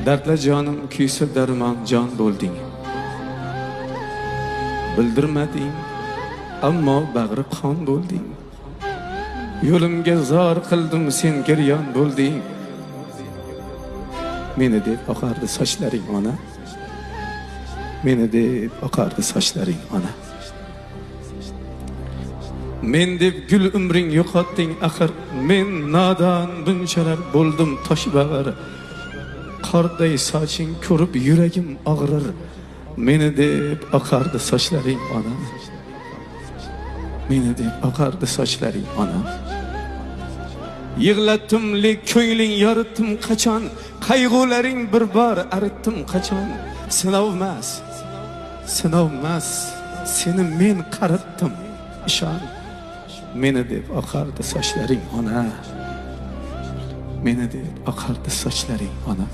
Dardla jonim kuysa darmon jon bo'lding. Bildirmading, ammo bag'ri qon bo'lding. Yo'limga zor qildim, sen giryon bo'lding. Meni deb oqardi sochlaring ona. Meni deb oqardi sochlaring ona. Men deb gul umring yo'qotding axir. Men nodon bunchalar bo'ldim toshbag'ir. Qorday soching ko'rib yuragim og'rir. Meni deb oqardi sochlaring ona. Meni deb oqardi sochlaring ona. Yig'latdim lek ko'ngling yoritdim qachon, qayg'ularing bir bor aritdim qachon. Sinovmas, sinovmas, seni men qaritdim, ishon. Meni deb oqardi sochlaring ona. Meni deb oqardi sochlaring ona.